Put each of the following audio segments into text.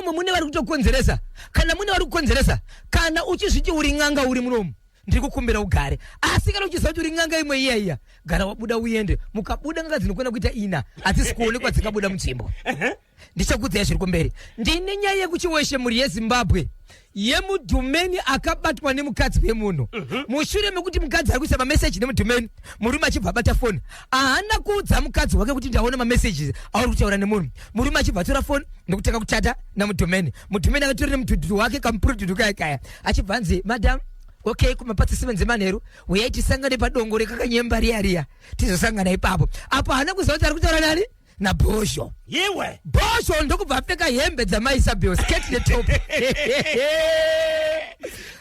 Munomu mune vari kutokonzeresa. Kana mune vari kukonzeresa, kana uchizviti uri n'anga uri munomu, ndiri kukumbira ugare. Asi kana uchiziva kuti uri n'anga imwe iya iya, gara wabuda uende. Mukabuda n'anga dzinokwana kuita ina, hadzisi kuonekwa dzikabuda munzvimbo. Ndichakuudzai zviri kumberi. Ndine nyaya yekuChiweshe, mhuri yeZimbabwe, yemudhumeni akabatwa nemukadzi wemunhu. Mushure mekuti mukadzi ari kuisa mameseji nemudhumeni, murume achibva abata foni. Haana kuudza mukadzi wake kuti ndaona mameseji auri kutaura nemunhu. Murume achibva atora foni ndokutanga kuchata namudhumeni. Mudhumeni akatora nemudhudhudhu wake, kamupurudhudhu kaya kaya, achibva anzi, madam, okay, kumapatsi 7 dzemanheru uyai tisangane padongo rekakanyemba riya riya, tizosangana ipapo. Apo haana kuziva kuti ari kutaura nani, naBhozho. Iwe. Bhozho ndokubva apfeka hembe dzamaIsabel, skirt netop.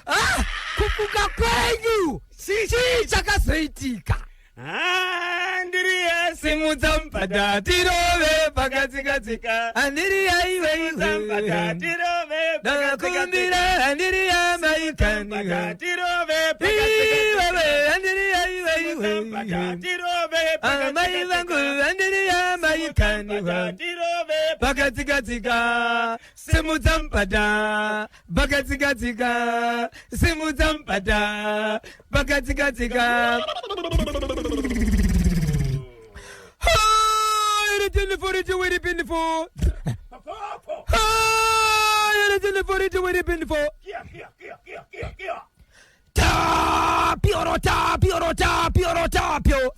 Ah, kufuka kwenyu chii chakazoitika? Ah, ndiri yasi. Simudza mubhadha tirove pakatsika-tsika, handiri yaiwe Mubhadha iwe tirove. Ndakakumbira, handiri yamaikanika Tirove. iwewe, handiri yaiwe iwe Tirove. Amai vangu, handiri yamaikanika Tirove. Pakatsika-tsika, simudza mubhadha pakatsika-tsika, simudza mubhadha pakatsika-tsika. Iri tini fo wiri pini fo. Iri tini fo wiri pini fo. Tapio tapio tapio tapio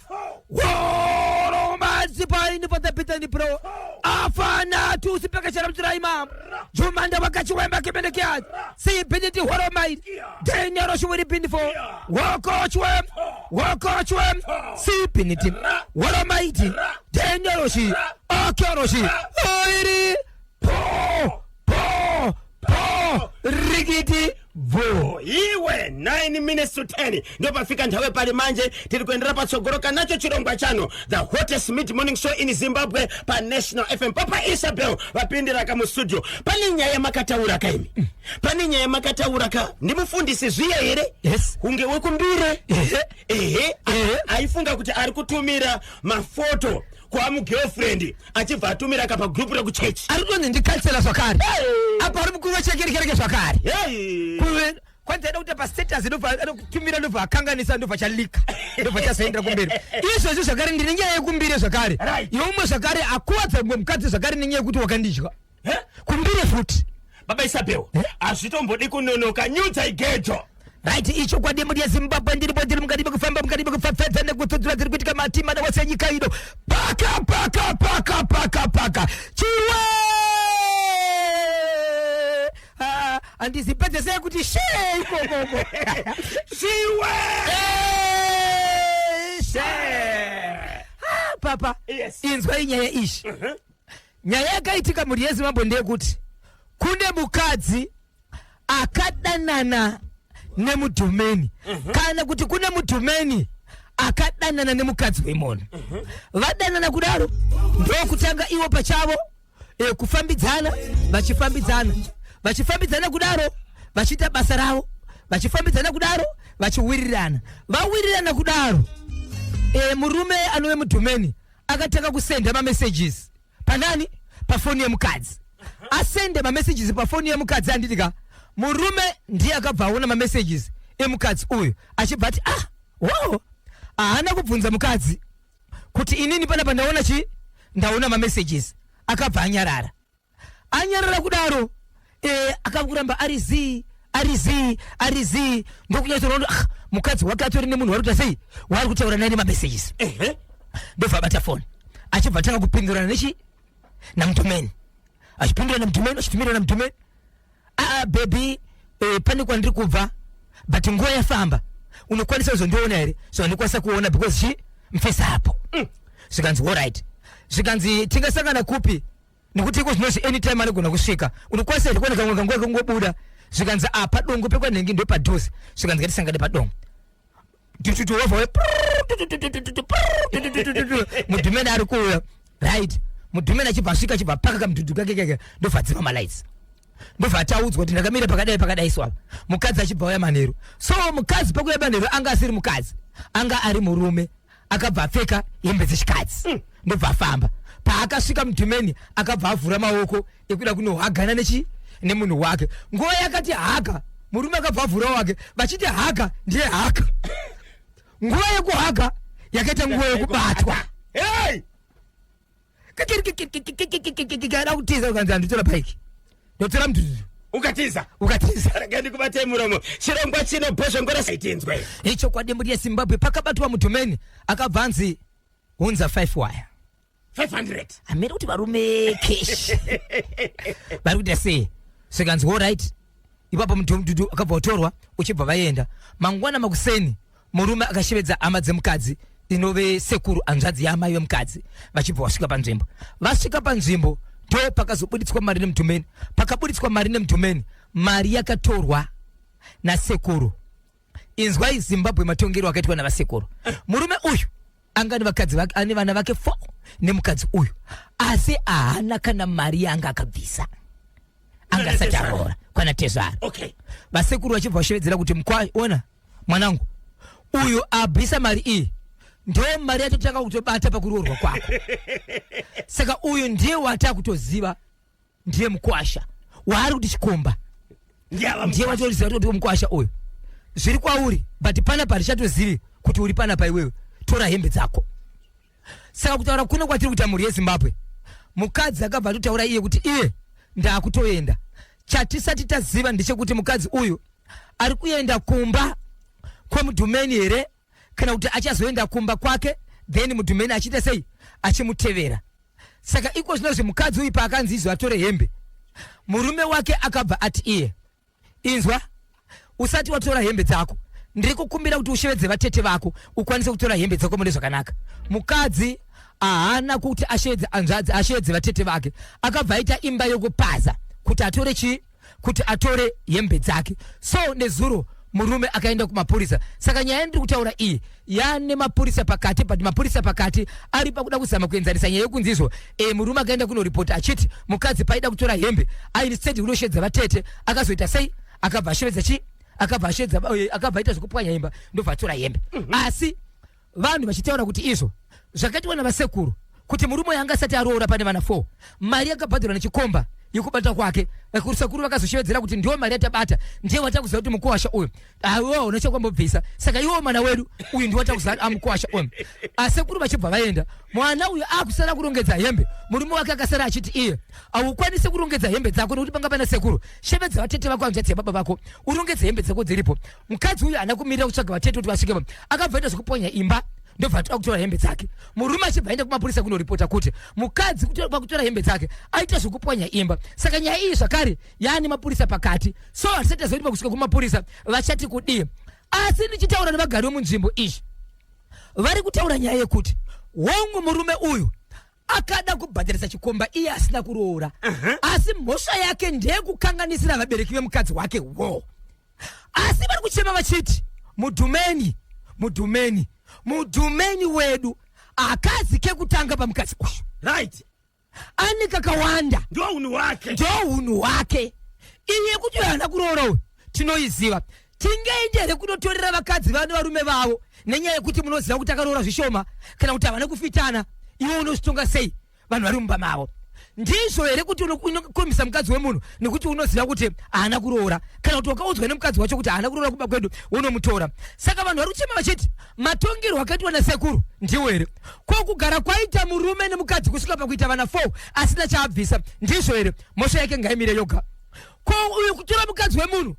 woro mazipaini patapitani pro afana tusi pakachara mtiraima jumanda wakachiwemba kibendekia sipiniti horo mai denero shuwiri pindifo wokochwe wokochwe sipiniti woro maiti denero shi okero shi oiri po po po rikiti bvo. Iwe, 9 minutes to 10 ndopafika nthawi pali manje. Tiri kuendera patsogolo kanacho chirongwa chano, the hottest mid morning show in Zimbabwe, pa National FM. Papa Isabel vapindira ka mustudio. Pane nyaya makataura ka imi, pane nyaya makataura ka, ndimufundisi zviya here? Yes. Kunge wekumbire. Ehe. Ehe. Ehe. Aifunga kuti ari kutumira mafoto kwamugirlfriend, achibva atumira ka pagrupu rekuchechi. Ari kutonzi ndikansela zvakare apo ari mukuru wechekerekereke zvakare. Hey. Kuve kwanzi aida kuita pastatus, ndobva anokutumira, ndobva akanganisa, ndobva chalika, ndobva chazoendera kumberi. Izvozvi zvakare ndine nyaya yekumbire zvakare. Yeumwe zvakare akuwadza mumwe mukadzi zvakare nenyaya yekuti wakandidya. Eh? Kumbire futi. Baba Isabel, hazvitombodi kunonoka, nyudza igejo. Right, ichokwadi mhuri yeZimbabwe, ndiripo, ndiri mukati mekufamba, mukati mekupfapfadza nekutsudzura dziri kuitika mati mana wose enyika ino. Paka paka paka paka paka chiwe. Ah, handizipedze sei kuti she ikokoko. Chiwe. She. Ah, papa. Yes. Inzwa inyaya ishi. Nyaya yakaitika mhuri yeZimbabwe ndeyekuti kune mukadzi akadanana nemudhumeni, kana kuti kune mudhumeni akadanana nemukadzi wemunhu. Vadanana kudaro, ndokutanga ivo pachavo kufambidzana, vachifambidzana, vachifambidzana kudaro, vachiita basa ravo, vachifambidzana kudaro, vachiwirirana. Vawirirana kudaro, murume anove mudhumeni akatanga kusenda mamessages panani, pafoni yemukadzi. Asende mamessages pafoni yemukadzi, handiti ka, murume ndiye akabva aona mamessages emukadzi uyu, achibva ati, ah, wow. Haana kubvunza mukadzi kuti inini panapa ndaona chi, ndaona mamessages. Akabva anyarara. Anyarara kudaro, akakuramba ari zii, ari zii, ari zii, ndokunyatsoona kuti ah, mukadzi wake atori nemunhu wari kuita sei, waari kutaura naye nemamessages. Ndobva abata foni, achibva atanga kupindurana nechi, namutumeni, achipindura namudhumeni, achitumira namudhumeni, aa, baby, pane kwandiri kubva, but nguva yafamba, unokwanisa kuzondiona here? So handikwanisa kuona because chi mfesa apo. Zvikanzi alright, zvikanzi tingasangana kupi, nekuti iko zvinozvi anytime anogona kusvika, unokwanisa here kuona kamwe kanguva kungobuda? Zvikanzi a, padongo pekwanhengi ndo padhuze. Zvikanzi ngatisangane padongo. Tututu, mudhumeni ari kuuya. Right, mudhumeni achibva asvika, achibva paka kamudhudhu kake keke, ndobva adzima malights, ndobva ataudzwa kuti ndakamira pakadai pakadai. Swapa mukadzi achibva uya manheru. So mukadzi pakuya manheru anga asiri mukadzi, anga ari murume akabva apfeka hembe dzechikadzi, ndobva afamba. Paakasvika mudhumeni akabva avhura maoko ekuda kunohagana nechi nemunhu wake. Nguva yakati haga, murume akabva avhura wake, vachiti haga ndiye haga. Nguva yekuhaga yakaita nguva yekubatwa. Hey! Ada kutiza ukanzi handitora bhaiki, ndotora mudhudhudhu. Ukatiza. Ukatiza. Rega ndikubatei muromo. Chirongwa chino Bhozhongora saitinzwe. Ichokwadi, mhuri yeZimbabwe, pakabatwa mudhumeni akabva anzi hunza 5 wire. 500. Hamene kuti varume cash vari kuita sei. Svikanzi alright, ipapo mudhudhudhu akabva watorwa uchibva vaenda. Mangwana makuseni murume akashevedza hama dzemukadzi, inove sekuru hanzvadzi yaamai vemukadzi, vachibva vasvika panzvimbo. Vasvika panzvimbo ndo pakazobuditswa mari nemudhumeni. Pakabuditswa mari nemudhumeni, mari yakatorwa nasekuru. Inzwai Zimbabwe, matongero akaitwa navasekuru. Murume uyu anga nevakadzi vake, ane vana vake 4 nemukadzi uyu, asi haana kana mari yaanga akabvisa, anga asati aroora kwana tezvara. Vasekuru vachibva vashevedzera kuti mukwa ona mwanangu uyu abvisa mari iyi, ndo mari yatotanga kutobata pakuroorwa kwako, saka uyu ndiye watakutoziva ndiye mukwasha waari kuti chikomba. Ndiava. Ndiye watoziva kuti mukwasha uyu zviri kwauri, but panapa hatichatozivi kuti uri panapa iwewe, tora hembe dzako. Saka kutaura kuno kwatiri kuita, mhuri yeZimbabwe, mukadzi akabva atotaura iye kuti iye ndaakutoenda. Chatisati taziva ndechekuti mukadzi uyu ari kuenda kumba kwemudhumeni here kana kuti achazoenda kumba kwake, then mudhumeni achiita sei, achimutevera. Saka iko zvinozvi mukadzi uyu paakanzi izvo atore hembe, murume wake akabva ati iye, inzwa, usati watora hembe dzako ndiri kukumbira kuti ushevedze vatete vako ukwanise kutora hembe dzako mune zvakanaka. Mukadzi haana kuti ashevedze hanzvadzi, ashevedze vatete vake, akabva aita imba yokupaza kuti atore chii, kuti atore hembe dzake. So nezuro murume akaenda kumapurisa. Saka nyaya yandiri kutaura iyi yane mapurisa pakati, but mapurisa pakati ari pakuda kuzama kuenzanisa nyaya yekunzi izvo murume akaenda kunoripota achiti mukadzi paida kutora hembe ainstead kunoshevedza vatete akazoita sei, akabva ashevedza chii, akabva ashevedza akabva aita zvekupwanya imba ndobva atora hembe. Asi vanhu vachitaura kuti izvo zvakaitwa navasekuru kuti murume uyu anga asati aroora, pane vana 4, mari yakabhadharwa nechikomba yekubata kwake, sekuru vakazoshevedzera kuti ndiwo mari yatabata, ndiye watakuziva kuti mukuwasha uyu, aiwa unochakwambobvisa, saka iwo mwana wedu uyu ndiwo watakuziva amukuwasha uyu. Asekuru vachibva vaenda, mwana uyu akusara kurongedza hembe. Murume wake akasara achiti iye haukwanisi kurongedza hembe dzako nekuti panga pana sekuru, shevedza vatete vako, hanzvadzi yababa vako, urongedze hembe dzako dziripo. Mukadzi uyu haana kumirira kutsvaga vatete kuti vasvikepo, akabva aita zvekupwanya imba ndobva atoda kutora hembe dzake. Murume achibva aenda kumapurisa kunoripota kuti mukadzi pakutora hembe dzake aita zvekupwanya imba. Saka nyaya iyi zvakare yaane mapurisa pakati, so hatisati taziva kuti pakusvika kumapurisa vachati kudii. Asi ndichitaura nevagari vemunzvimbo izvi, vari kutaura nyaya yekuti hongu murume uyu akada kubhadharisa chikomba iye asina kuroora, asi mhosva yake ndeyekukanganisira vabereki vemukadzi wake wo. Asi vari kuchema vachiti mudhumeni, mudhumeni, mudhumeni wedu akazi kekutanga pamukadzi uyu. Ane kakawanda. Ndo unhu hwake. Ndo unhu hwake. Iye kuti uyu haana kuroora uyu tinoiziva. Tingaende here kunotorera vakadzi vane varume vavo nenyaya yekuti munoziva kuti akaroora zvishoma kana kuti havana kufitana? Iwe unozvitonga sei vanhu vari mumba mavo? Ndizvo here kuti unokombisa mukadzi wemunhu nekuti unoziva kuti haana kuroora, kana kuti wakaudzwa nemukadzi wacho kuti haana kuroora kumba kwedu, unomutora? Saka vanhu vari kuchema vachiti matongerwo akaitwa nasekuru ndiwo here? Ko kugara kwaita murume nemukadzi kusvika pakuita vana 4 asina chaabvisa ndizvo here? Mhosva yake ngaimire yoga. Ko uyu kutora mukadzi wemunhu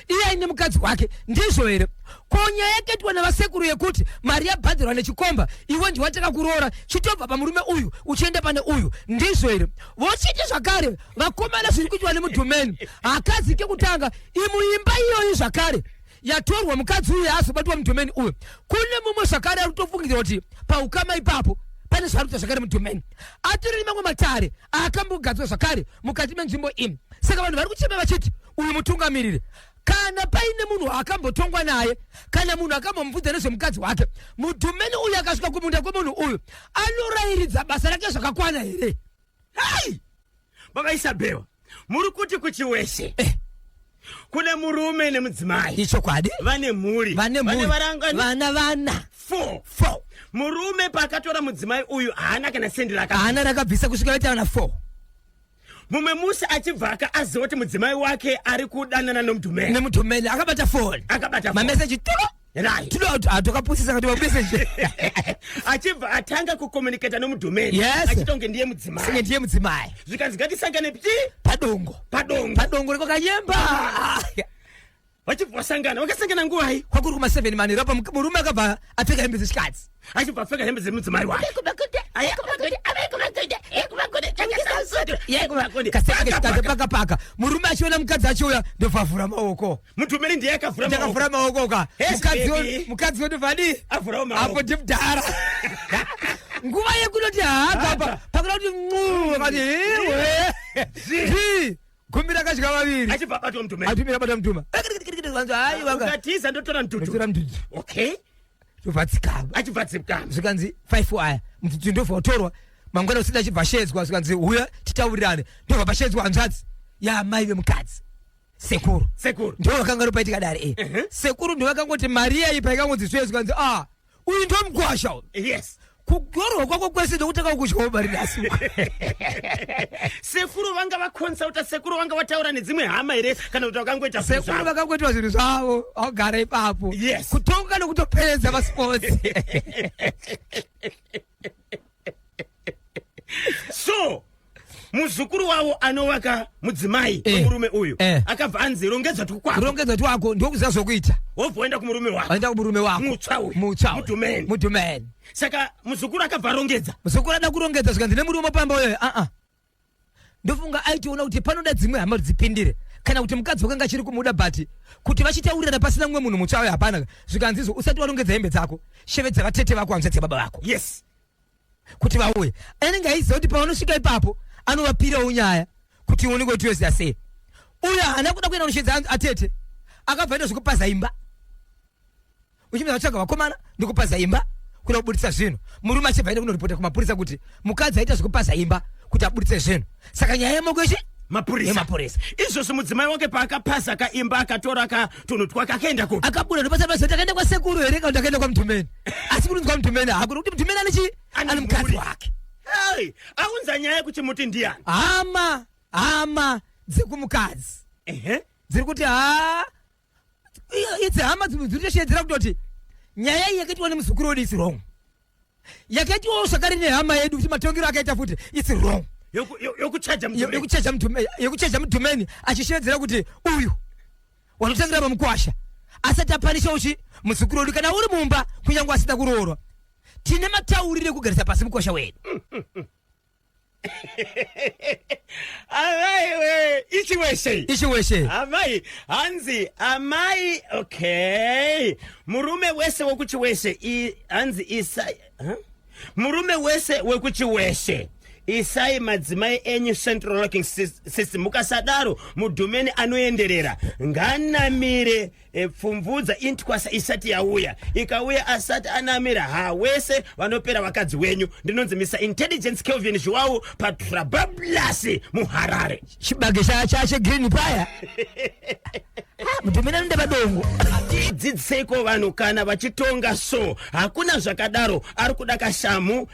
iye aine mukadzi wake ndizvo here? Ko nyaya yakaitwa navasekuru yekuti mari yabhadharwa nechikomba, iwe ndiwataka kuroora, chitobva pamurume uyu uchienda pane uyu ndizvo here? Vochiti zvakare vakomana zviri kuitwa nemudhumeni hakazi kekutanga. Imuimba iyoyi zvakare yatorwa mukadzi uyu yaazobatwa mudhumeni uyu, kune mumwe zvakare ari kutofungidzira kuti paukama ipapo pane zvaari kuita zvakare mudhumeni, atori nemamwe matare akambogadzwa zvakare mukati menzvimbo iyi. Saka vanhu vari kuchema vachiti uyu mutungamiriri, kana paine munhu akambotongwa naye kana munhu akambomubvunza nezvemukadzi wake, mudhumeni uyu akasvika kumunda kwemunhu uyu anorayiridza basa rake zvakakwana here? Hai, baba Isabel, muri kuti kuChiweshe kune murume nemudzimai? Ichokwadi. Vane mhuri. Vane mhuri. Vane varangani? Vana vana. 4. 4. Murume paakatora mudzimai uyu haana kana sendi raka. Haana rakabvisa kusvika vaita vana 4. Mumwe musi achibva aka aziva kuti mudzimai wake ari kudanana nomudhumeni. Nemudhumeni akabata foni. Akabata phone. Mameseji tulo. Right. Tulo atokapusisa kuti mameseji. Achibva atanga kucommunicata nomudhumeni. Yes. Achiita kunge ndiye mudzimai. Singe ndiye mudzimai. Zvikanzi ngatisangane pchi Padongo. Padongo. Padongo riko kanyemba. Vachibva vasangana, vakasangana nguvai? Kwakuri kuma 7 manheru apa murume akabva apfeka hembe dzechikadzi. Achibva apfeka hembe dzemudzimai wake. Kaseke kechikadzi paka paka. Murume achiona mukadzi achiuya ndobva avhura maoko. Mutumeri ndiye akavhura maoko. Ndakavhura maoko ka. Yes, Mukadzi baby. mukadzi wondobva adii? Avhurawo maoko. Apo ndimudhara. Nguva yekunoti haaka apa pakuda kuti nquu akati iwe. Zvi. Gumi rakadya vaviri. Achibva abatwa mutumeri. Atumira abata mutuma. Aiwa. Ukatiza ndotora mututu. Ndotora mututu. Okay. Ndobva atsikama. Achibva atsikama. Zvikanzi 5 aya mututu ndobva watorwa. Mangwana usina achibva ashedzwa zvikanzi huya titaurirane. Ndobva pashedzwa hanzvadzi yaamai vemukadzi. Sekuru. Sekuru. Ndo vakanga ndopaitika dare e. Sekuru ndo vakangoti mari yayi paikangonzi zviye zvikanzi ah uyu ndo mukwasha uyu. Yes. Kugorwa kwako kwese ndokutanga kudyawo mari nhasi. Sekuru vanga vakonsulta, sekuru vanga vataura nedzimwe hama here kana kuti vakangoita zvinhu Sekuru zvavo? vakangoitwa zvinhu zvavo vagara ipapo. Yes. Kutonga nokutopedza masports. So muzukuru wavo anovaka mudzimai wemurume uyu akabva anzi rongedza tukwako. Rongedza twako ndokuziva zvokuita. Wobva waenda kumurume wako. Waenda kumurume wako. Mutsva uyu. Mutsva uyu. Mudhumeni. Mudhumeni. Saka muzukuru akabva arongedza. Muzukuru ada kurongedza zvikanzi nemurume pamba uyoyo aa. Ndofunga aitoona kuti panoda dzimwe hama kuti dzipindire kana kuti mukadzi wakanga achiri kumuda but kuti vachitaurirana pasina mumwe munhu mutsva uyo hapana. Zvikanzi izvo usati warongedza hembe dzako shevedza vatete vako hanzvadzi yababa vako. Yes. Kuti vauye. Anenge aiziva kuti pavanosvika ipapo anovapirawo nyaya kuti ionekwe kuti yoziva sei. Uyo haana kuda kuenda kunoshevedza atete. Akabva aenda zvekupaza imba. Uchimira kutsvaga vakomana ndikupaza imba kuda kubuditsa zvinhu. Murume achibva aenda kunoripota kumapurisa kuti mukadzi aita zvekupaza imba kuti abuditse zvinhu. Saka nyaya yemoko ichi Mapurisa. Yemapurisa. Izvozvo mudzimai wake paakapaza kaimba akatora ka tunhu twake akaenda kupi? Akabuda ndopasa basa takaenda kwasekuru here kana takaenda kwaMudhumeni. Asi kunonzi kwaMudhumeni hakuna kuti Mudhumeni ane chii? Ane Ane mukadzi mhuri. wake. Hey, aunza nyaya yekuti muti ndiani? Hama, hama dzekumukadzi. Dziri kuti ha idzi hama dziri kutoshedzera kutoti nyaya iyi yakaitwa nemuzukuru wedu is wrong. Yakaitwawo zvakare nehama yedu kuti matongero akaita futi it's wrong. Yokuchaja mudhumeni. Yokuchaja mudhumeni, yokuchaja mudhumeni achishevedzera kuti uyu wanotangira pamukwasha asati apanisha uchi muzukuru wedu kana uri mumba kunyange asina kuroorwa. Tine matauriro ekugarisa pasi mukwasha wedu. Amai we, ichi weshe. Ichi weshe. Amai, hanzi amai, okay. Murume wese wekuchiweshe, hanzi isai, huh? Murume wese wekuchiweshe, isai madzimai enyu central locking system. Mukasadaro mudhumeni anoenderera. Nganamire pfumvudza intwasa isati yauya. Ikauya asati anamira, ha wese vanopera vakadzi wenyu. Ndinonzi Mr Intelligence Kelvin Zhuwao paTrabablas muHarare. Chibage cha green paya. Ha, mudhumeni anoenda padongo. Dzidziseiko vanhu kana vachitonga so. Hakuna zvakadaro. Ari kuda kashamu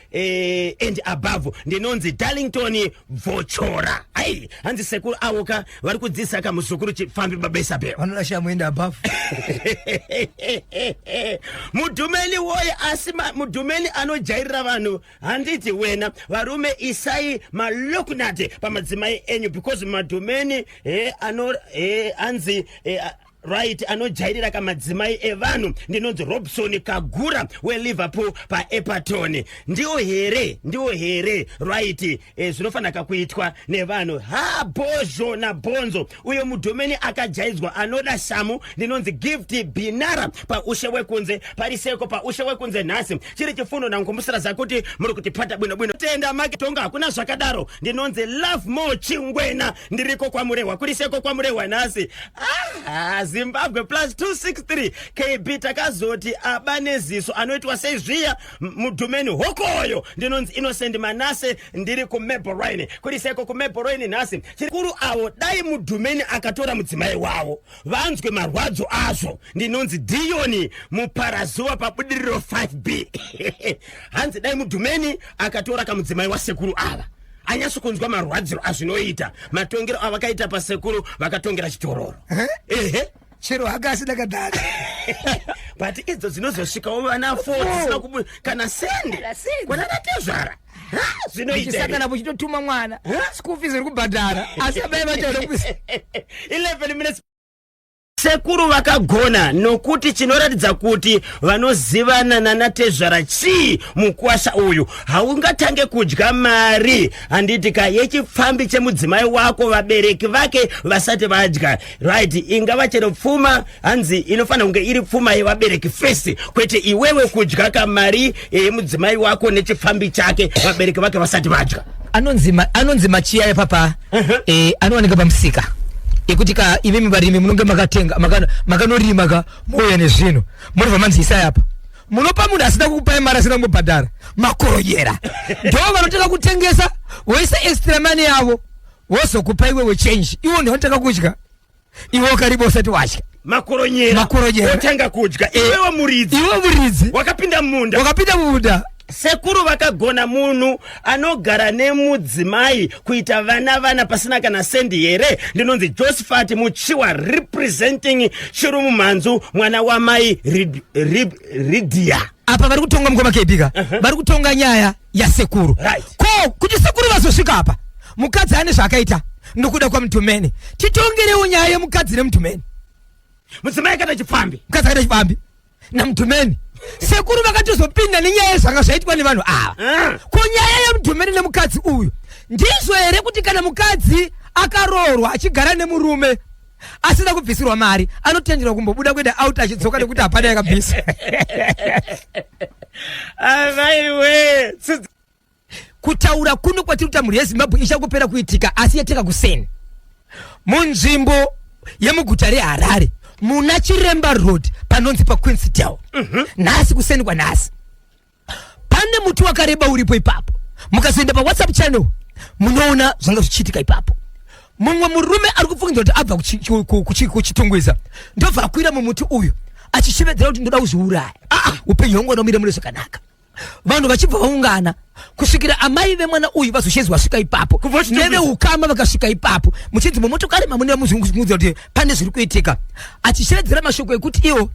and above. Ndinonzi Darlington Vochora. Ai, hanzi sekuru avo ka vari kudzidzisa ka muzukuru chipfambi baba Isabel. Vanoda shamu and above. Mudhumeni woye, asi mudhumeni anojairira vanhu. Handiti wena varume isai malokunati pamadzimai enyu because madhumeni, ano, anzi, right anojairira kamadzimai evanhu. Ndinonzi Robson Kagura weLiverpool paEpaton. Ndiwo here, ndiwo here right zvinofanira kuitwa nevanhu. Ha, bhozho nabhonzo uyo mudhumeni akajaidzwa anoda shamu. Ndinonzi Gift Binara paushe wekunze pariseko paushe wekunze nhasi chiri chifundo nangomusira zakuti muri kutipata bwino bwino. Tenda make tonga hakuna zvakadaro. Ndinonzi Love More Chingwena ndiriko kwaMurehwa kuriseko kwaMurehwa nhasi. Zimbabwe +263 KB. Takazoti aba neziso anoitwa sei zviya mudhumeni hokoyo. Ndinonzi Innocent Manase, ndiri kuMabelreign. Kuri seko kuMabelreign nhasi? Chikuru avo, dai mudhumeni akatora mudzimai wavo vanzwe marwadzo azvo. Ndinonzi Dioni Muparazuva paBudiriro 5B. Hanzi dai mudhumeni akatora kamudzimai wasekuru ava anyatso kunzwa marwadziro azvinoita, matongero avakaita pasekuru, vakatongera chitororo. Ehe. Chero hake asina kadhaka. But idzo dzinozosvikawo vana 4 dzisina kubu kana sende. Kana sende. Kwana natezvara. Ha, zvinoita here? Chisakana muchitotuma mwana school fees iri kubhadhara, asi amai vacho vanokuisa. 11 minutes. Sekuru vakagona nokuti chinoratidza kuti vanozivana nanatezvara chii? Mukwasha uyu haungatange kudya mari, handiti ka, yechipfambi chemudzimai wako vabereki vake vasati vadya, right? Ingava chero pfuma, hanzi inofanira kunge iri pfuma yevabereki first, kwete iwewe kudya kamari yemudzimai wako nechipfambi chake vabereki vake vasati vadya. Anonzi machiyaya papa, anowanika pamusika ekuti ka imimi varimi munonge makatenga makanorima ka, mouya nezvinhu, munobva manzi isai apa. Munopa munhu asina kukupai mari, asina kumbobhadhara. Makoronyera ndo vanotanga kutengesa, voisa extra money yavo, vozokupa iwewe change. Iwo ndovanotanga kudya, iwe wakariba usati wadya. Makoronyera. Makoronyera. Otanga kudya iwewe muridzi. Iwe muridzi. Wakapinda mumunda. Wakapinda mumunda. Sekuru vakagona. Munhu anogara nemudzimai kuita vana vana pasina kana sendi here? Ndinonzi Josephat Muchiwa, representing Chirumumhanzu, mwana wamai Ridia. Apa vari kutonga mukoma kebika, vari kutonga nyaya yasekuru. Ko kuti sekuru vazosvika apa, mukadzi ane zvaakaita nokuda kwamutumeni. Titongerewo nyaya yemukadzi nemutumeni. Mudzimai akaita chipfambi. Mukadzi akaita chipfambi namutumeni. Sekuru vakatozopinda nenyaya yezvanga zvaitwa nevanhu ava. Ko nyaya yemutumeni nemukadzi uyu, ndizvo here kuti kana mukadzi akaroorwa achigara nemurume asina kubvisirwa mari, anotenderwa kumbobuda kuenda out achidzoka nekuti hapana yakabvisa? Avaiwe. Kutaura kuno kwatiri kuita, mhuri yeZimbabwe, ichangopera kuitika asi yateka kuseni munzvimbo yemuguta reHarare muna Chiremba Road panonzi paQueensdale. Nhasi kuseni kwanhasi pane muti wakareba uripo ipapo. Mukazoenda paWhatsApp channel munoona zvanga zvichiitika ipapo. Mumwe murume ari kufungidzwa kuti abva kuChitungwiza ndobva akwira mumuti uyu achishevedzera kuti, "Ndoda kuzviuraya, upenyu hwangu anomira mune zvakanaka." Vanhu vachibva vaungana kusvikira amai vemwana uyu vazoshedzwa vasvika ipapo. Kubva kuChitungwiza. Neveukama vakasvika ipapo, muchinzi mumotokari mamune muzungudza kuti pane zviri kuitika, achishevedzera mashoko ekuti iwo,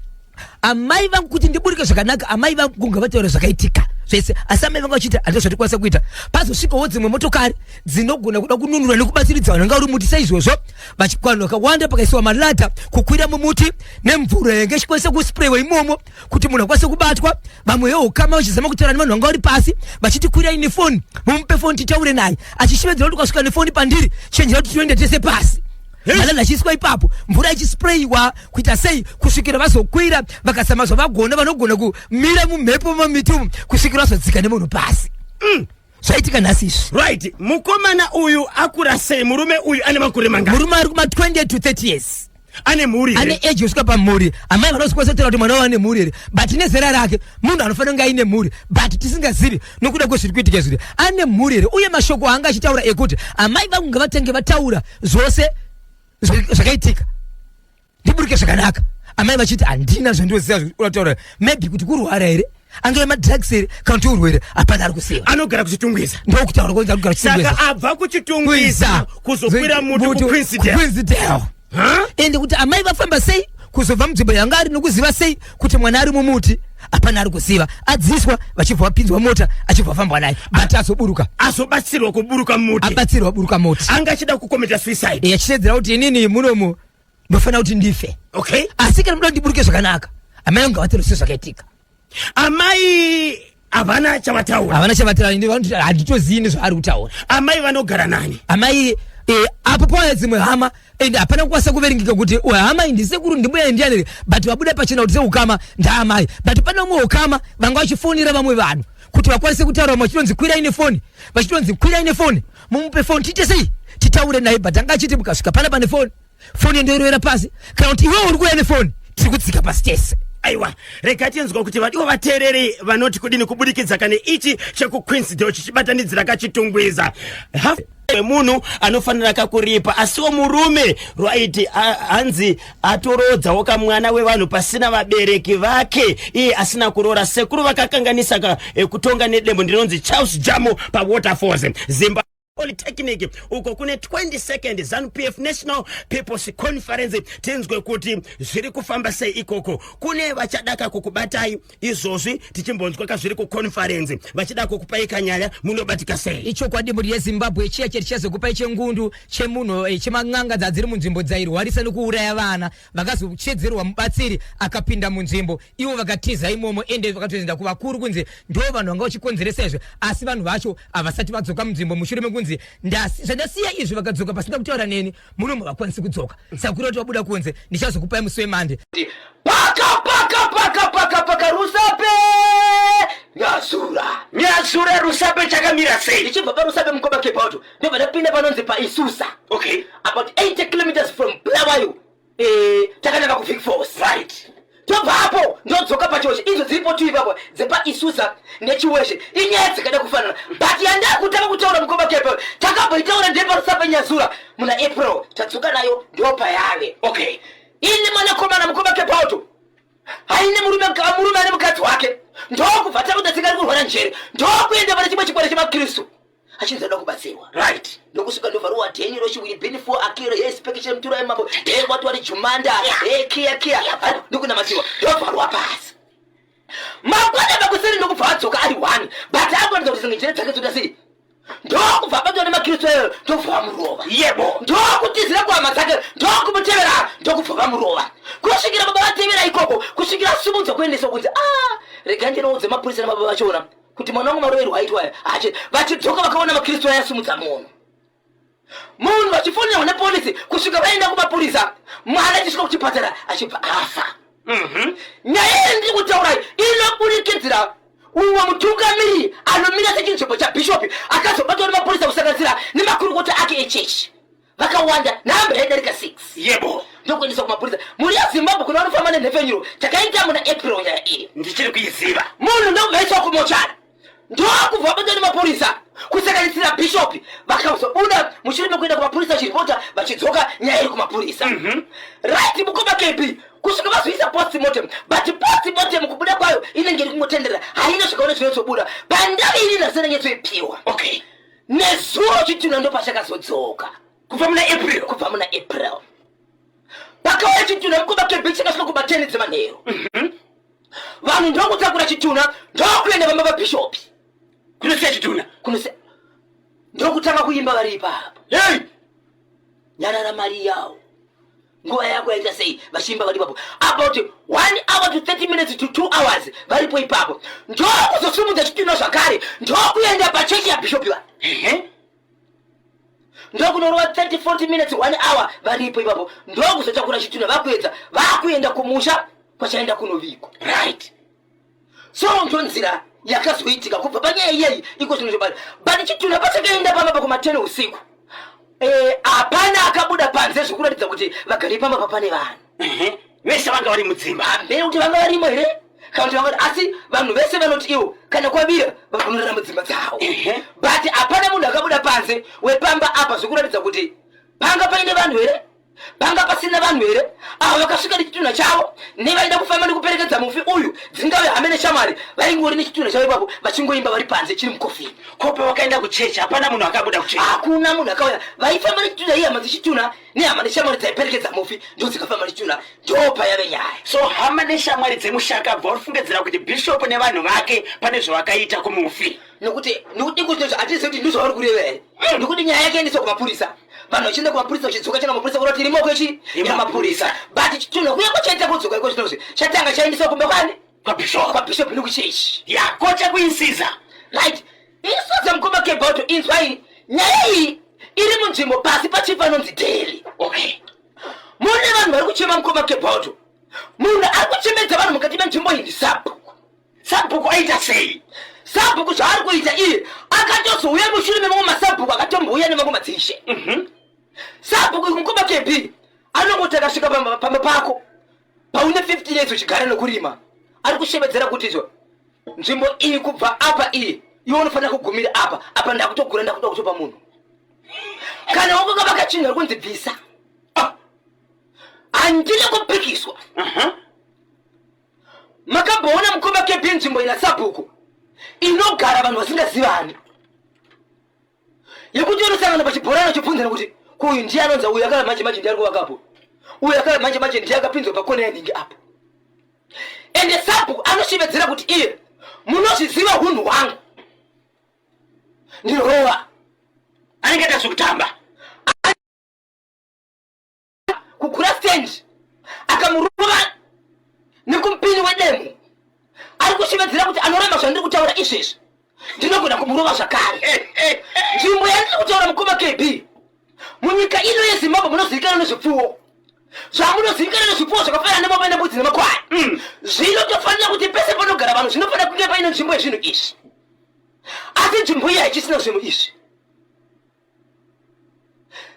"Amai vangu, kuti ndiburike zvakanaka, amai vangu ngavataure zvakaitika zvese." Asi amai vangu vachiti, "Handina zvatikwanisa kuita." Pazosvikawo dzimwe motokari dzinogona kuda kununura nekubatsiridza vanhu vanga uri muti saizvozvo. Vanhu vakawanda, pakaisiwa maladder kukwira mumuti nemvura yange ichikwanisa kusprewa imomo kuti munhu akwanise kubatwa. Vamwe veukama vachizama kutaura nevanhu vanga vari pasi vachiti, "Kwirai nefoni, mumupe foni titaure naye," achishevedzera kuti, "Ukasvika nefoni pandiri, chenjera kuti tinoenda tese pasi." Maladder achiiswa ipapo, mvura ichispreyiwa, kuita sei, kusvikira vazokwira. Vakazama zvavagona, vanogona kumira mumhepo mumiti umu kusvikira vazodzika nemunhu pasi. Zvaitika nhasi izvi. Right, mukomana uyu akura sei? Murume uyu ane makore mangani? Murume ari kuma 20 to 30 years. Ane mhuri here? Ane age yosvika pamhuri. Amai vanozokwanisa kutaura kuti mwana wavo ane mhuri here, but nezera rake munhu anofanira kunge aine mhuri, but tisingazivi nokuda kwezviri kuitika zviri, ane mhuri here? Uye mashoko aanga achitaura ekuti, "Amai vangu ngavatange vataura zvose zvakaitika ndiburike zvakanaka," amai vachiti, "Handina zvandinoziva zvataura." Maybe kuti kurwara here, angave madrugs here, kana kuti urwere, hapana ari kuziva. Anogara kuChitungwiza. Ndokutaura kwanzi ari kugara Saka Chitungwiza. abva kuChitungwiza kuzokwira muti kuQueensdale. Queensdale. Ende kuti amai vafamba sei kuzobva munzvimbo yanga ari, nokuziva sei kuti mwana ari mumuti, hapana ari kuziva. Adziswa, vachibva vapinzwa mota, achibva vafambwa naye, but azoburuka. Azobatsirwa kuburuka muti. Abatsirwa buruka moti. Anga achida kucommita suicide. Achishedzera kuti, "Inini munomu ndofanira kuti ndife, asi kana muda kuti ndiburuke zvakanaka, amai vangu ngavataure sezvakaitika." Amai havana chavataura. Havana chavataura. Vanoti, "Handitozivi nezvaari kutaura." Amai vanogara nani? Amai, apo pauya dzimwe hama and hapana kukwanisa kuverengeka kuti hama iyi ndisekuru, ndimbuya, ndiani here, but vabuda pachena kuti seukama ndaamai. But pane umwe ukama vanga vachifonera vamwe vanhu kuti vakwanise kutaura. Vamwe vachitonzi, "Kwirai nefoni," vachitonzi, "Kwirai nefoni, mumupe foni, tiite sei, titaure naye." But anga achiti, "Mukasvika pana pane foni Foni ndoirovera pasi kana kuti iwewe uri kuuya nefoni, tiri kudzika pasi tese. Aiwa, rega tinzwa kuti vadiwa vateereri vanoti kudini kubudikidza kane ichi chekuQueensdale chichibatanidzira kaChitungwiza. Munhu anofanira kakuripa, asiwo murume rwaiti hanzi atorodzawo kamwana wevanhu pasina vabereki vake, iye asina kuroora. Sekuru vakakanganisa kutonga nedembo. Ndinonzi Charles Jamo paWaterfalls Zimba Polytechnic uko kune 22nd ZANU PF National People's Conference. Tinzwe kuti zviri kufamba sei ikoko. Kune vachadaka kukubatai izvozvi, tichimbonzwa kazviri kuconference, vachida kukupai kanyaya, munobatika sei? Ichokwadi, mhuri yeZimbabwe, chiya cheri chichazokupai chengundu chemunhu cheman'anga dzadziri munzvimbo dzairwarisa nekuuraya vana. Vakazochedzerwa mubatsiri akapinda munzvimbo, ivo vakatiza imomo, ende vakatoenda kuvakuru kunzi ndo vanhu vanga vachikonzeresa izvi, asi vanhu vacho havasati vadzoka munzvimbo mushure mekunzi zvandasiya izvi. Vakadzoka pasina kutaura neni, munomo vakwanisi kudzoka. Saka kuri kuti vabuda kunze, ndichazokupai musi weMande. Paka paka paka paka paka, Rusape, Nyazura. Nyazura, Rusape, chakamira sei? Ndichibva paRusape, Mukoba Kebauto, ndobva ndapinda panonzi paIsusa, about 80 kilometers from Bulawayo, takananga kuVic Falls. Tobva apo ndodzoka paChiweshe. Idzo dziripo tu ipapo dzepaIsusa neChiweshe, inyaya dzakada kufanana, but yandakutanga kutaura, Mukoma Kepe, takamboitaura ndepaRusape Nyazura muna April. Tadzoka nayo, ndopayave. Ini mwanakomana, Mukoma Kepauto, haine murume, murume ane mukadzi wake. Ndokubva takuda tsika ri kurwara njere, ndokuenda pane chimwe chikwere chemaKristu achinzi ada kubatsirwa. Ndokusvika, ndovharuwa dheni rochiwiri bhini fo akiro he speke mutura yemambo he wati wari jumanda he kiya kiya, ndokunamatiwa, ndovharwa pasi. Mangwana makuseni ndokubva adzoka ari one, but akuratidza kuti zinge njere dzake dzoda sei. Ndokubva abatwa nemaKristu ayo, ndokubva vamurova. Ndokutizira kuhama dzake, ndokumutevera, ndokubva vamurova kusvikira baba vatevera ikoko, kusvikira asumudzwa kuendeswa kunzi a rega ndinoudze mapurisa nababa vachiona kuti mwana wangu maroverwo aitwa aya ache. Vachidzoka vakaona maKristu aya asumudza munhu, vachifonera nepolisi kusvika vaenda kumapurisa. Mwana achisvika kuchipatara achibva afa. Nyaya iyi ndiri kutaurai inoburikidzira umwe mutungamiri anomira sechinzvimbo chabhishopi akazobatwa nemapurisa, kusanganisira nemakurukota ake echechi vakawanda, nhamba yaidarika 6. Ndokuendeswa kumapurisa. Mhuri yeZimbabwe, kuna vanofamba nenhefenyuro, takaita muna April nyaya iyi. Ndichiri kuiziva. Munhu ndokubvaiswa kumochari, ndokubva vabatwa nemapurisa kusanganisira bhishopi. Vakazobuda mushure mekuenda kumapurisa vachiripota, vachidzoka nyaya iri kumapurisa. Right, Mukoma KB, kusvika vazoisa postmortem, but postmortem kubuda kwayo inenge iri kungotenderera, haina zvakaona zvinotsobuda pandave ini nhasi nyatsoipiwa. Nezuro chitunha ndopachakazodzoka. Kubva muna April? Kubva muna April pakauya chitunha, Mukoma KB, chakasvika kuma 10 dzemanheru. Vanhu ndokutakura chitunha, ndokuenda pamba pabhishopi. Kunosiya chitunha? Kunosiya, ndokutanga kuimba vari ipapo. Hey! "Nyarara mari yawo, nguva yako yaita sei," vachiimba vari ipapo about 1 hour to 30 minutes to 2 hours varipo ipapo. Ndokuzosumudza chitunha zvakare, ndokuenda pachechi yabhishopi va ndokunorova 30 40 minutes, 1 hour varipo ipapo. Ndokuzotakura chitunha, vakuedza vakuenda kumusha kwachaenda kunovigwa. So ndonzira yakazoitika kubva panyaya iyeyi iko zvinhu zvobata, but chitunha pachakaenda pamba pakuma10 usiku, hapana akabuda panze zvekuratidza kuti vagari pamba papane vanhu. Vese vanga vari mudzimba. Hamberi kuti vanga varimo here kana kuti vanga, asi vanhu vese vanoti ivo kana kwavira vakunorara mudzimba dzavo. But hapana munhu akabuda panze wepamba apa zvekuratidza kuti panga paine vanhu here, panga pasina vanhu here. Ava vakasvika nechitunha chavo nevaida kufamba nekuperekedza mufi uyu, dzingave hame neshamwari, vaingori nechitunha chavo ipapo vachingoimba vari panze chiri mukofini. Kope wakaenda kuchechi, hapana munhu akabuda kuchechi? Hakuna munhu akauya. Vaifamba nechitunha ihama dzechitunha nehama neshamwari dzaiperekedza mufi, ndo dzikafamba nechitunha. Ndopa yave nyaya. So hama neshamwari dzemushakabva vari kuti bhishopu nevanhu vake pane zvavakaita kumufi. Nekuti iko zvinozvo hatizivi kuti ndizvavari kureva here, nekuti nyaya yake endeswa kumapurisa, vanhu vachienda kumapurisa, vachidzoka changa mapurisa kureva kuti rimoko ichi yamapurisa, but chitunha kuya kwachaita kudzoka iko zvinozvi chatanga chaendeswa kumba kwani? Kwabhishopu. Kwabhishopu nekuchechi. Ya, kocha kuInsiza. Right, Insiza, Mukoma Kebauto, inzwai nyaya iyi iri munzvimbo pasi pachief anonzi Deli. Mune vanhu vari kuchema, Mukoma Kebauto. Munhu ari kuchemedza vanhu mukati menzvimbo iyi ndisabhuku. Sabhuku aita sei? Sabhuku zvaari kuita iye akatozouya mushure memamwe masabhuku akatombouya nemamwe madzishe. Sabhuku, Mukoma KB. Kuti akasvika pamba pako paune 15 years uchigara nokurima, ari kushevedzera kuti izvo nzvimbo iyi kubva apa iyi, iwe unofanira kugumira apa, apa ndakutogura, ndakuda kutopa munhu. Kana wakakavaka chinhu, ari kunzi bvisa. Ah, handina kupikiswa. Makamboona, mukoma kepi, nzvimbo ina sabhuku inogara vanhu vasingazivani, yekuti unosangana pachibhorano chobvunzana kuti kuyu ndiye anonza uyu akala manje manje ndiye ari kuvakapo, uyu akala manje manje ndiye akapinzwa pakona yanhingi apo? Ende sabhuku anoshevedzera kuti iye, "Munozviziva hunhu hwangu, ndinorova." Anenge aita zvekutamba. Kugura stand, akamurova nekumupini wedemo. Ari kushevedzera kuti anoramba zvandiri kutaura izvezvi, ndinogona kumurova zvakare. Nzvimbo yandiri kutaura, mukoma KB, munyika ino yeZimbabwe munozivikanwa nezvipfuwo. Zvamunozivikanwa nezvipfuwo zvakafanana nemombe nembudzi nemakwai. Zvinotofanira kuti pese panogara vanhu zvinofanira kunge paine nzvimbo yezvinhu izvi, asi nzvimbo iyi haichisina zvinhu izvi.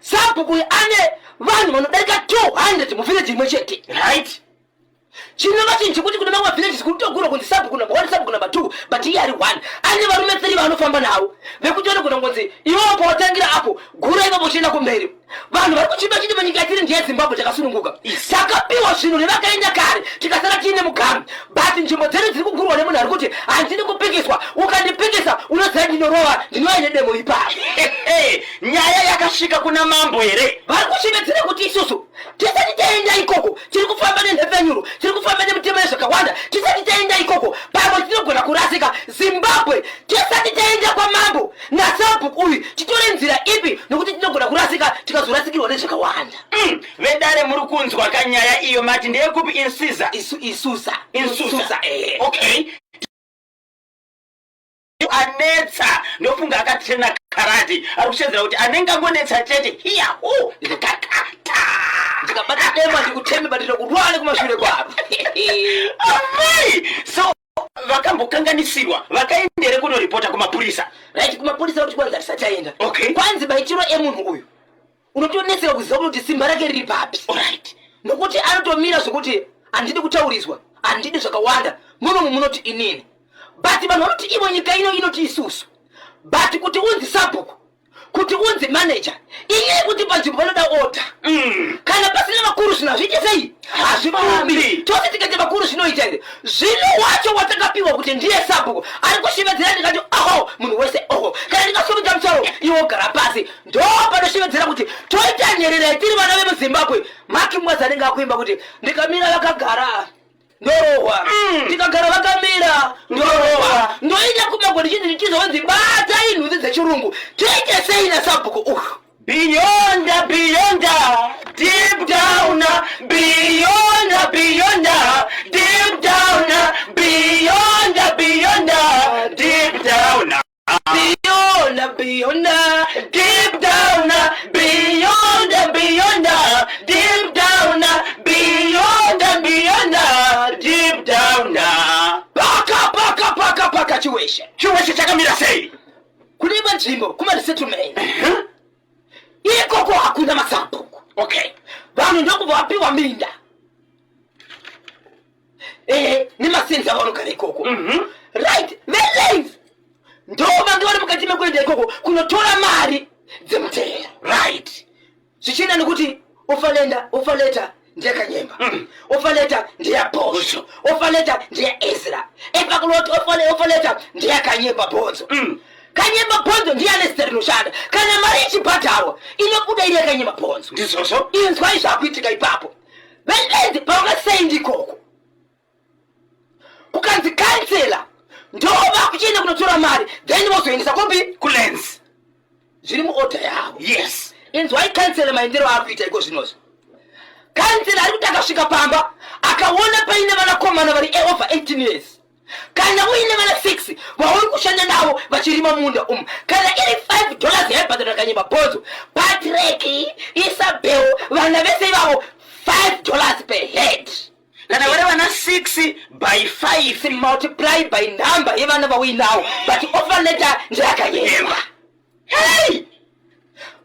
Sabhuku uyu ane vanhu vanodarika 200 muvillage imwe chete. Chinova chinhu chekuti kune mamwe mavillages kuri kunzi sabhuku number one, sabhuku number two, but iye ari one, ane varume three vaanofamba navo, vekuti vanogona kunzi ivowo pawatangira apo, gura ipapo uchienda kumberi. Vanhu vari kuchimba chiti munyika yatiri ndeyeZimbabwe, takasununguka, takapiwa zvinhu nevakaenda kare, tikasara tiine mugamu, but nzvimbo dzedu dziri kugurwa nemunhu ari kuti handidi kupikiswa. Ukandipikisa, unoziva ndinorova, ndinouya nedemo ipapo. Nyaya yakasvika kuna mambo here? Vari kushevedzera kuti isusu tisati taenda ikoko, tiri kufamba nenhepfenyuro, tiri kufamba nemitemo yezvakawanda. Tisati taenda ikoko, pamwe tinogona kurasika. Zimbabwe, tisati taenda kwamambo nasabhuku uyu, titore nzira ipi? Nokuti tinogona kurasika, tikazorasikirwa nezvakawanda. Vedare, muri kunzwa kanyaya iyo? Mati ndeyekupi? Insiza? Isu Isusa. Insusa. Eh. Okay, anetsa ndofunga akatrena karate. Ari kushedzera kuti anenge angonetsa chete, hiyahu kakata. Ndikabata dema ndikuteme, but ndinokurwara nekumashure kwaro. Amai, so vakambokanganisirwa, vakaendere kunoripota kumapurisa? Right, kumapurisa kuti kwanzi hatisati taenda. Kwanzi maitiro emunhu uyu unotonetseka kuziva kuti simba rake riri papi, nokuti anotomira zvokuti handidi kutauriswa, handidi zvakawanda. Munomu munoti inini, but vanhu vanoti ivo nyika ino inoti isusu, but kuti unzi sabhuku, kuti unzi manager, inyaya yekuti panzvimbo panoda order. Kana pasina vakuru, zvinhu hazviite sei? Hazvifambi. Tose tikaita vakuru, zvinoita here? Zvino wacho watakapiwa kuti ndiye sabhuku ari kushevedzera, ndikati oho, munhu wese oho. Kana ndikasumudza musoro, iwe wogara pasi. Ndo panoshevedzera kuti toita nyerera tiri vana vemuZimbabwe. Maki Mwazi anenge akuimba kuti ndikamira vakagara ndorohwa, ndikagara vakamira ndorohwa, ndoenda kumagwa ndichizonzi batai nhunzi dzechirungu. Toite sei nasabhuku uyu? Beyond, beyond, deep down, beyond, beyond, deep down, beyond, beyond, deep down. Beyond, beyond, deep down, beyond, beyond, deep down, beyond, beyond, deep down. Paka paka paka paka Chiweshe. Chiweshe chakamira sei? Kune imwe nzvimbo kumaresettlement ikoko hakuna masabhuku. Vanhu ndokubva vapiwa minda nemasenzi avo vanogara ikoko. Right, velands ndo vange vari mukati mekuenda ikoko kunotora mari dzemutero. Zvichienda nekuti offer letter, offer letter ndeyakanyemba, offer letter ndeyaBhosvo, offer letter ndeyaEzra epakuloti, offer letter ndeyakanyemba Bhonzo. Kanyemba Bhonzo ndiye ane zita rinoshanda. Kana mari ichibhadharwa, inobuda iri yakanyemba Bhonzo. Ndizvozvo. Inzwai zvakuitika ipapo. Velands pavakasaindi ikoko, kukanzi kansela ndo vakuchienda kunotora mari, then vozoendesa kupi? Kulands. Zviri muorder yavo. Inzwai kansela maendero aakuita iko zvinozvi. Kansela ari kuti akasvika pamba akaona paine vanakomana vari over 18 years, kana uine vana 6 vauri kushanda navo vachirima munda umu, kana iri $5 yaibhadhara Kanyemba Bhonzo, Patrick, Isabel, vana vese ivavo, $5 per head. Kana vari vana 6 by 5. Multiply by number yevana vauinawo, but offer letter ndeyakanyemba. Hey,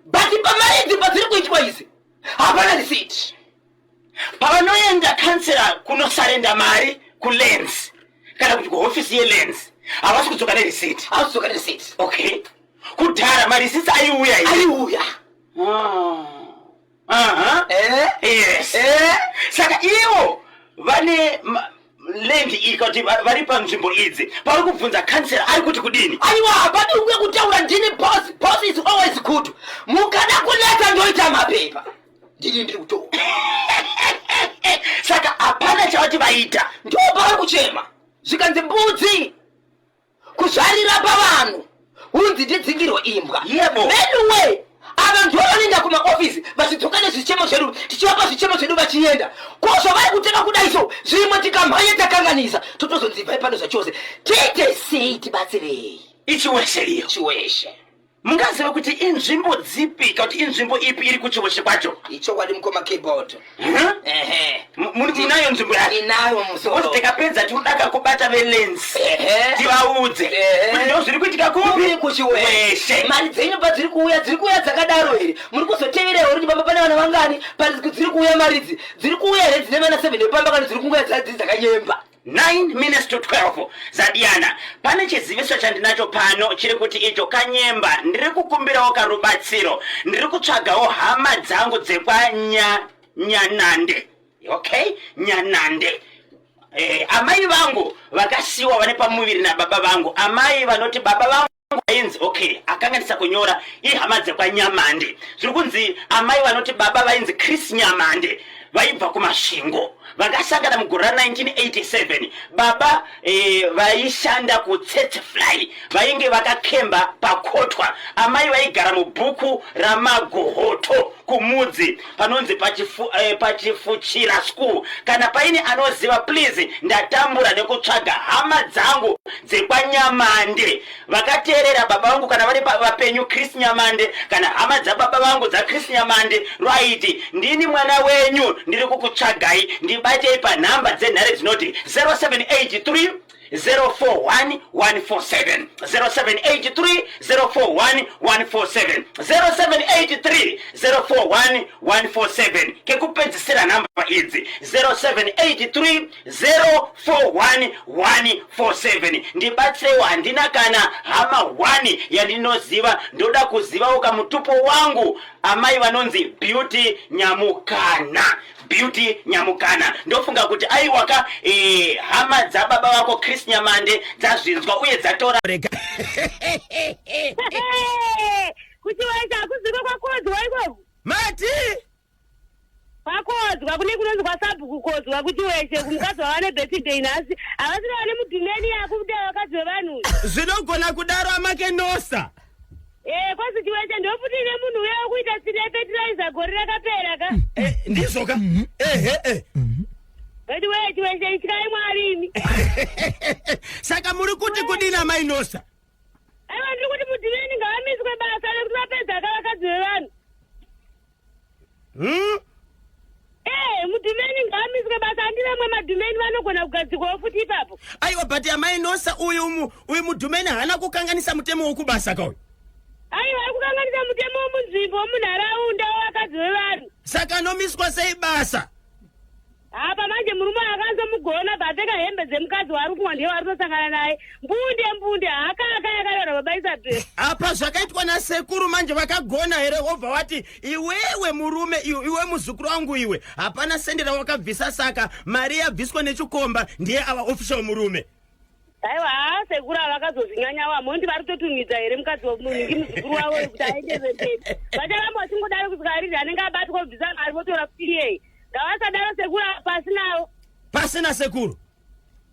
but pamari idzi padziri kuitwa idzi hapana receipt. Pavanoenda kansela kunosarenda mari kuLands kana kuti kuhofisi yeLands, havasi kudzoka nerisiti. Havasi kudzoka nerisiti. Okay, kudhara marisiti aiuya here? Aiuya. Aha. Eh. Yes. Eh. Saka ivo vane land iyi, kuti vari panzvimbo idzi, pauri kubvunza kansela ari kuti kudini? Aiwa, hapadi uye kutaura. Ndini boss. Boss is always good. Mukada kunetsa, ndoita mapepa. Ndini ndiri kutora. Saka hapana chavati vaita. Ndo pavari kuchema, zvikanzi mbudzi kuzvarira pavanhu, hunzi ndidzingirwe imbwa. Yebo. Anyway, ava ndo vanoenda kumaofisi vachidzoka nezvichemo zvedu, tichivapa zvichemo zvedu vachienda. Ko zvavari kuteka kudai, so zvimwe tikamhanya takanganisa, totozonzi ibvai pano zvachose. Tiite sei? Tibatsirei. IChiweshe iyo? Chiweshe. Mungaziva kuti inzvimbo dzipi, kana kuti inzvimbo ipi iri kuChiweshe kwacho? Ichokwadi, mukoma keyboard. Ehe. Munayo nzvimbo yacho? Inayo Kuti musoro. tikapedza tinodaka kubata veLands, tivaudze kuti ndo zviri kuitika kupi? Kupi? KuChiweshe. Weshe. Mari dzenyu padziri kuuya, dziri kuuya dzakadaro here? Muri kuzotevera here kuti pamba pane vana vangani? Pari dziri kuuya, maridzi dziri kuuya here dzine vana 7 epamba, kana dziri kunguya dziri dzakanyemba? 9 minutes to 12 zadiyana. Pane chiziviso chandinacho pano chiri kuti icho kanyemba, ndiri kukumbirawo karubatsiro. Ndiri kutsvagawo hama dzangu dzekwaNyanande. Okay, Nyanande. Amai vangu vakasiyiwa vane pamuviri nababa vangu. Amai vanoti baba vangu vainzi, okay, akanganisa kunyora, ihama dzekwaNyamande. Zviri kunzi amai vanoti baba vainzi Chris Nyamande, vaibva kuMasvingo. Vakasangana mugore ra1987. Baba vaishanda kuTsetsefly, vainge vakakemba pakotwa. Amai vaigara mubhuku raMagohoto kumudzi panonzi paChifuchira School. Kana paine anoziva, please, ndatambura nekutsvaga hama dzangu dzekwaNyamande vakateerera baba vangu. Kana vari vapenyu, Chris Nyamande, kana hama dzababa vangu dzaChris Nyamande, right, ndini mwana wenyu, ndiri kukutsvagai. Ndibatei panhamba dzenhare dzinoti 0783 041 147, 0783 041 147, 0783 041 147. Kekupedzisira nhamba idzi 0783 041 147. Ndibatsirewo, handina kana hama 1 yandinoziva. Ndoda kuzivawo kamutupo wangu. Amai vanonzi Beauty Nyamukana, Beauty Nyamukana. Ndofunga kuti aiwaka, hama dzababa vako Chris Nyamande dzazvinzwa uye dzatora. Rega. KuChiweshe hakuziko kwakodzwa ikoko? Mati? Kwakodzwa, kune kunonzi kwasabhuku Kodzwa kuChiweshe. Kumukadzi wava nebirthday nhasi, havasina vane mudhumeni yakuda vakadzi vevanhu. Zvinogona kudaro, amakenosa. E, kwazi Chiweshe ndofuti ine munhu uya wekuita tsine fertilizer gore rakapera ka. Ndizvo ka, ehe eh. But wee, Chiweshe, ityai Mwari imi. Saka muri kuti kudini, amainosa? Aiwa, ndiri kuti mudhumeni ngavamiswe basa nekuti vapedza ka vakadzi vevanhu. Ee, mudhumeni ngaamiswe basa. Handivamwe madhumeni vanogona kugadzikwawo futi ipapo. Aiwa, but amainosa, uyu mudhumeni haana kukanganisa mutemo wokubasa kauyu. Aiwa, ari kukanganisa mutemo womunzvimbo, womunharaunda, wevakadzi vevanhu. Saka anomiswa sei basa? Apa manje murume akanzomugona bvapfeka hembe dzemukadzi waari kumwa, ndiye waari kutosangana naye mbunde mbunde hakaka yakarora, baba Isabel. Apa zvakaitwa nasekuru manje vakagona here? Wobva wati iwewe murume iwe, iwe muzukuru wangu iwe, hapana sende rawakabvisa, saka mari yabviswa nechikomba, ndiye ava official murume. Aiwa, haa, sekuru ava vakazozvinyanya wamo. Ndi vari kutotunhidza here mukadzi wamunhingi, muzukuru wavo, kuti aendeze mberi? Vacharamba vachingodaro kusvika ariri anenge abatwa kubvisa mari, votora futi iyei. Ngavasadaro sekuru ava, pasi navo. Pasina sekuru.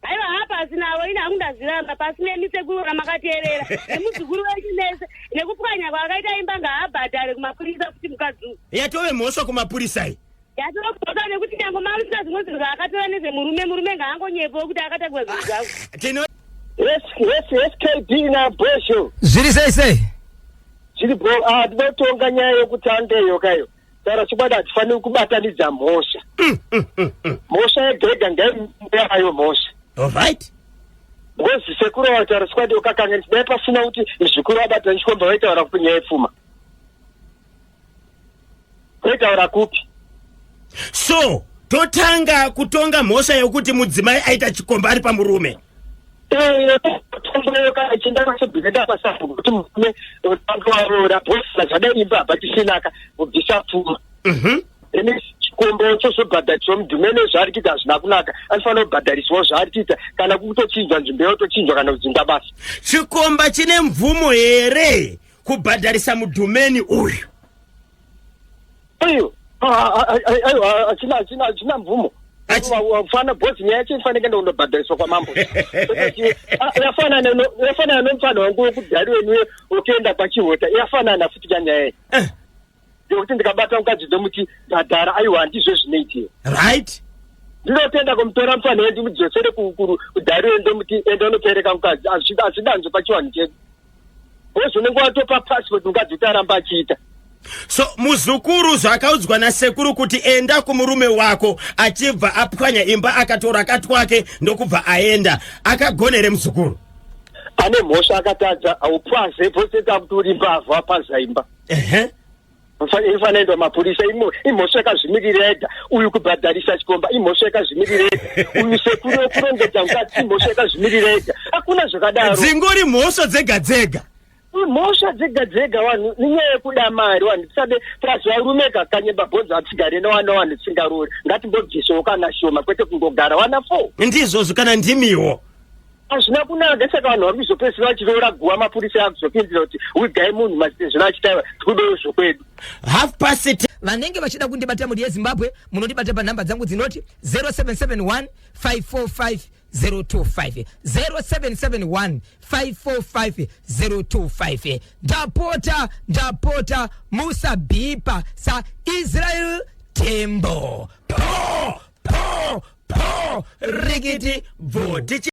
Aiwa, haa, pasi navo. Ine hangu ndazviramba. Pasi nemi sekuru ramakateerera nemuzukuru wenyu mese nekupwanya kwaakaita imba. Ngaabhadhare kumapurisa futi mukadzi uyu. Yatove mhosva kumapurisa iyi. Yatobhosa, nekuti nyange marusina zvimwe zvinhu zvaakatora nezvemurume, murume ngaangonyepawo kuti akatakura zvinhu zvavo. Tino Yes, KB na Bosho. Zviri sei sei? Zviri bro, ah, tinotonga nyaya yekutanga iyo kayo. Taura chokwadi, hatifaniri kubatanidza mhosva. Mhosva yega yega ngaiyayo mhosva. Alright. Because sekuru vataura chokwadi, ukakanganisa, dai pasina kuti zvikuru vabatana chikomba, vaitaura kupi nyaya yepfuma? Vaitaura kupi? So Totanga kutonga mhosva yokuti mudzimai aita chikomba ari pamurume. Tomboyo kana ichienda kwasebhukenda kwasabhuku kuti murume utange waroora bhosina zvadai imba hapachisinaka kubvisa pfuma. Ene chikombo chozobhadhariswa mudhumene zvaari kuita hazvina kunaka, anofanira kubhadhariswawo zvaari kuita, kana kutochinjwa nzvimbo yotochinjwa kana kudzinga basa. Chikomba chine mvumo here kubhadharisa mudhumeni uyu? Uyu aiwa, hachina mvumo. Fana bhozi nyaya yacho ifanira kuenda kundobhadhariswa kwamambo. Yafanana nomufana wangu wekudhari wenuyo wekuenda kwachihota, yafanana futi kanyaya iyi yekuti ndikabata mukadzi ndomuti bhadhara, aiwa, handizvo zvinoitiwa. Ndinotenda kumutora mufana we ndimudzosere kudhari we ndomuti enda unopereka mukadzi, hazvidanzo pachivanhu chedu. Bhozi unenge watopa passport mukadzi kuti aramba achiita. So muzukuru zvakaudzwa nasekuru kuti enda kumurume wako, achibva apwanya imba akatora katwake ndokubva aenda, akagona here muzukuru? Ane mhosva, akatadza. Haupwaze bhoseta kuti uri mbavha, wapaza imba. Ifanira endwa mapurisa. Imhosva yakazvimirira ega. Uyu kubhadharisa chikomba imhosva yakazvimirira ega. Uyu sekuru wekurongedza mukadzi imhosva yakazvimirira ega. Hakuna zvakadaro. Dzingori mhosva dzega dzega. Imhosva dzega dzega. Vanhu nenyaya yekuda mari, vanhu tisade plus varume kakanyemba bhonzo hatigare nevana vanhu tisingarori. Ngatimbobvisewo kana shoma, kwete kungogara wana four. Ndizvozvo, kana ndimiwo. Hazvina kunaka. Saka vanhu vari kuzopedzisira vachiroora guva, mapurisa akuzopindira kuti wigai munhu mazitezvino achitaiwa tikudewo zvokwedu. 10:30. Vanenge vachida kundibata, mhuri yeZimbabwe, munondibata panhamba dzangu dzinoti 0771 545 025, 0771 545 025. Ndapota, ndapota, musabhipa saIsrael Tembo. Po po po, rikiti bvo tichi.